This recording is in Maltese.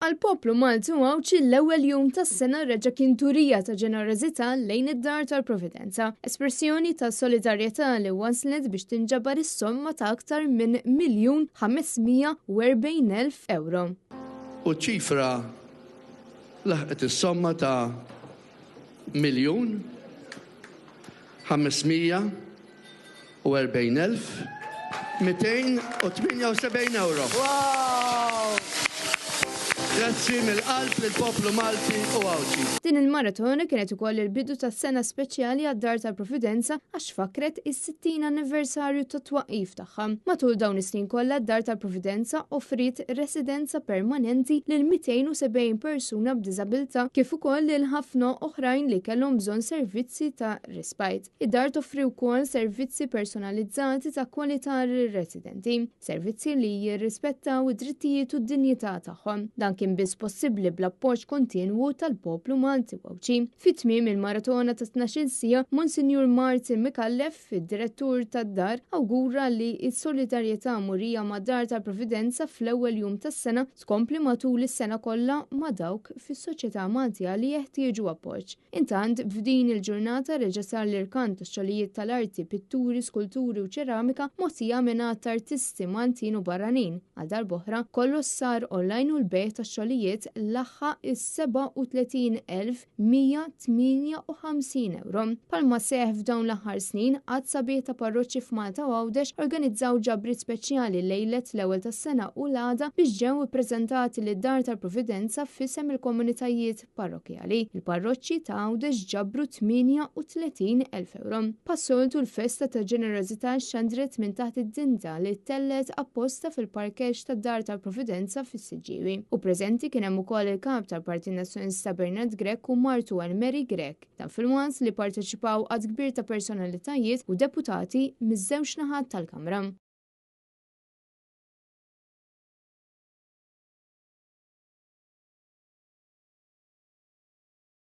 Għall-poplu Malti u Għawdxi l-ewwel jum tas-sena reġa' kien turija ta' ġenerożità lejn id-Dar tal-Providenza, espressjoni ta' solidarjetà li waslet biex tinġabar is-somma ta' aktar minn 1,540,000 ewro. U ċ-ċifra laħqet is-somma ta' 1,540,278 ewro. Grazzi mill-qalb lill-poplu Malti u Għawdxi. Din il-maratona kienet ukoll il-bidu ta' sena speċjali għad-Dar tal-Providenza għax fakkret is-60 anniversarju tat-twaqqif tagħha. Matul dawn is-snin kollha d-Dar tal-Providenza offriet residenza permanenti lil 270 persuna b'diżabilità kif ukoll lil ħafna oħrajn li kellhom bżonn servizzi ta' respite. Id-dar toffri wkoll servizzi personalizzati ta' kwalità lir-residenti, servizzi li jirrispettaw id-drittijiet u d-dinjità tagħhom. Dan kien biss possibbli bl-appoġġ kontinwu tal-poplu Malti u Għawdxi. Fi tmiem il-maratona ta' 12-il siegħa, Monsinjur Martin Micallef, id-Direttur tad-Dar, awgura li s-solidarjetà murija mad-Dar tal-Providenza fl-ewwel jum tas-sena tkompli matul is-sena kollha ma' dawk fis-soċjetà Maltija li jeħtieġu appoġġ. Intant, f'din il-ġurnata reġa' sar l-irkant ta' xogħlijiet tal-arti, pitturi, skulturi u ċeramika mogħtija minn għadd ta' artisti Maltin u barranin. Għal darb'oħra, kollox sar online u l-bejgħ tax-xogħlijiet laħaq is-37,158 ewro. Bħalma seħħ f'dawn l-aħħar snin, għadd sabiħ ta' parroċċi f'Malta u Għawdex organizzaw ġabriet speċjali lejlet l-ewwel tas-sena u l-għada biex ġew ippreżentati lid-Dar tal-Providenza f'isem il-komunitajiet parrokkjali. Il-parroċċi ta' Għawdex ġabru 38,000 ewro. Bħas-soltu l-festa ta' ġenerożità xxandret minn taħt id-dinda li ttellgħet apposta fil-parkeġġ tad-Dar tal-Providenza fis-Siġġiewi. U preżenti kien hemm ukoll il-Kap tal-Partit Nazzjonalista Bernard Grech u martu Anne-Marie Grech. Dan filwaqt li pparteċipaw għadd kbir ta' personalitajiet u deputati miż-żewġ naħat tal-Kamra.